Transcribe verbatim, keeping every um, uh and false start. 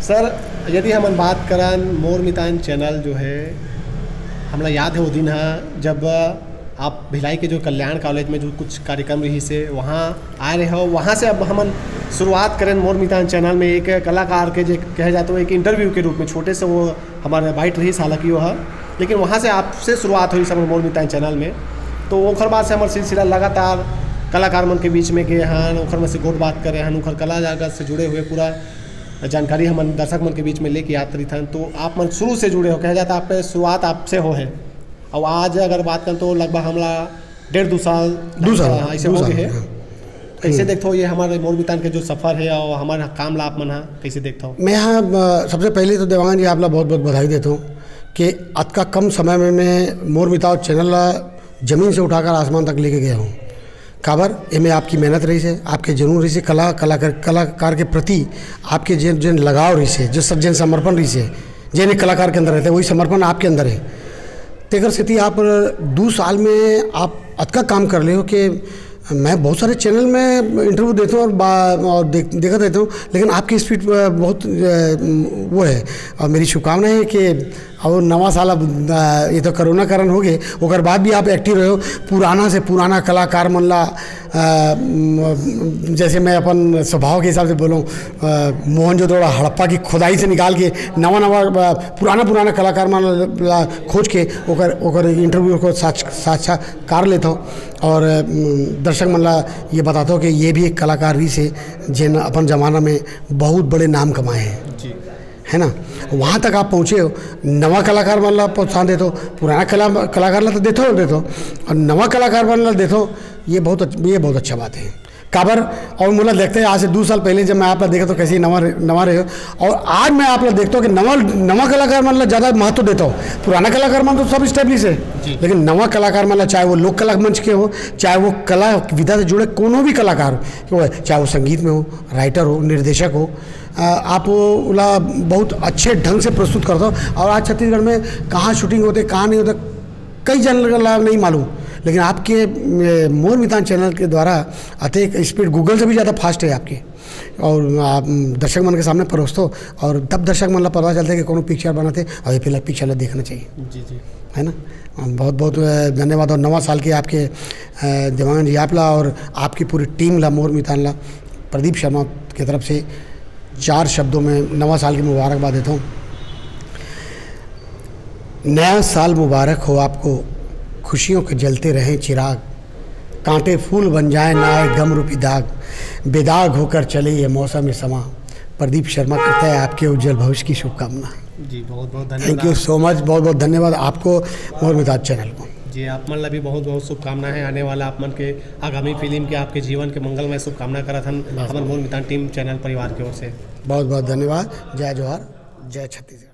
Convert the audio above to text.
Sir, यदि हमन बात करन मोर मितान चैनल जो है, हमला याद है वो दिन हा जब आप भिलाई के जो कल्याण कॉलेज में जो कुछ कार्यक्रम रहिस हे, वहाँ आए रहे हो, वहाँ से अब हमन शुरुआत करें मोर मितान चैनल में एक कलाकार के, जो कहे जाते हो, एक इंटरव्यू के रूप में छोटे से वो हमारे बाइट रहिस, हालांकि वो है, लेकिन वहाँ से आपसे शुरुआत हुई सब मोर मितान चैनल में। तो ओखर बाद से हमार सिलसिला लगातार कलाकार मन के बीच में गए हन, ओखर में से गोठ बात करे हन, ओखर कला जगत से जुड़े हुए पूरा जानकारी हमन दर्शक मन के बीच में लेके आत रहिथन। तो आप मन शुरू से जुड़े हो, कहा जाता आप पे शुरुआत आपसे हो है। और आज अगर बात करें तो लगभग हमला डेढ़ दो साल दो साल, हाँ, ऐसे दो हो साल, गए हैं। हाँ। कैसे हम्म। देखते हो ये हमारे मोर मितान के जो सफर है और हमारे काम ला आप मन हा कैसे देखते हो? मैं यहाँ, अ, सबसे पहले तो देवांगन जी आप ला बहुत बहुत बधाई देता हूँ कि अतका कम समय में मैं मोर मितान चैनल ला जमीन से उठाकर आसमान तक लेके गया हूँ। काबर, एमे आपकी मेहनत रहिस हे, आपके जुनून रहिस हे, कला, कलाकार, कलाकार के प्रति आपके जेन, जेन लगाव रहिस हे, जो सब जेन समर्पण रहिस हे, जेन एक कलाकार के अंदर रहते, वही समर्पण आपके अंदर है। तेकर सेती आप दू साल में आप अतका काम कर ले हो कि मैं बहुत सारे चैनल में इंटरव्यू देता हूँ और बा-, और देख, देखत रहता हूँ, लेकिन आपकी स्पीड, अ, बहुत, अ, वो है। और मेरी शुभकामना है कि और नवा साल अब, अ, ये तो कोरोना कारण हो गए, ओकर बाद भी आप एक्टिव रहे हो। पुराना से पुराना कलाकार मन ला, अ, म-, जैसे मैं अपन स्वभाव के हिसाब से बोलूँ, अ, मोहनजोदड़ो हड़प्पा की खुदाई से निकाल के नवा नवा, अ, पुराना पुराना कलाकार मन ला खोज के ओकर, ओकर इंटरव्यू को साक्ष-, साक्षात्कार लेता हूँ। और, अ, दर्शक मन ला ये बताता हूँ कि ये भी एक कलाकार रहिस हे, जेन अपन जमाना में बहुत बड़े नाम कमाए हैं। जी। है ना, वहाँ तक आप पहुँचे हो, नवा कलाकार मन ला प्रोत्साहन देते हो, पुराना कला, कलाकार ला तो देते हो, देते हो, और नवा कलाकार मन ला देते हो, ये बहुत अच्छ-, ये बहुत अच्छा बात है। काबर, और मोला लगता है आज से दो साल पहले जब मैं आप ला देखा तो कैसे नवा रहे, नवा रहे हो, और आज मैं आप ला देखता हूँ कि नवा, नवा कलाकार मन ला ज़्यादा महत्व देता हूँ। पुराना कलाकार मन तो सब एस्टेब्लिश है, जी। लेकिन नवा कलाकार मन ला, चाहे वो लोक कला मंच के हो, चाहे वो कला विधा से जुड़े कोनो भी कलाकार हो, चाहे वो संगीत में हो, राइटर हो, निर्देशक हो, अ, आप वो ओला बहुत अच्छे ढंग से प्रस्तुत करता हो। और आज छत्तीसगढ़ में कहाँ शूटिंग होते, कहाँ नहीं होते, कई जन ला नहीं मालूम, लेकिन आपके, ए, मोर मितान चैनल के द्वारा अतेक स्पीड Google से भी ज़्यादा फास्ट है आपके। और आप दर्शक मन के सामने परोसते हो और तब दर्शक मन ला पता चलता है कि कोनो पिक्चर बनाते और ये पिक्चर ला देखना चाहिए। जी, जी। है ना? बहुत बहुत, अ, धन्यवाद और नवा साल के आपके, अ, देवांगन जी आप ला और आपकी पूरी टीम ला, मोर मितान ला, प्रदीप शर्मा की तरफ से चार शब्दों में नवा साल की मुबारकबाद देता हूँ। नया साल मुबारक हो आपको, खुशियों के जलते रहें चिराग, कांटे फूल बन जाए ना आए गम रूपी दाग, बेदाग होकर चले ये मौसम समा। प्रदीप शर्मा करता है आपके उज्जवल भविष्य की शुभकामना। जी, बहुत बहुत धन्यवाद। Thank you so much, बहुत बहुत धन्यवाद आपको मोर मितान चैनल को। जी, आप मन ला भी बहुत बहुत शुभकामना है आने वाला आप मन के आगामी फिल्म के, आपके जीवन के मंगलमय शुभकामना करत हन बस। हमर मोर मितान टीम चैनल परिवार की ओर से। बहुत बहुत धन्यवाद। जय जोहार, जय छत्तीसगढ़।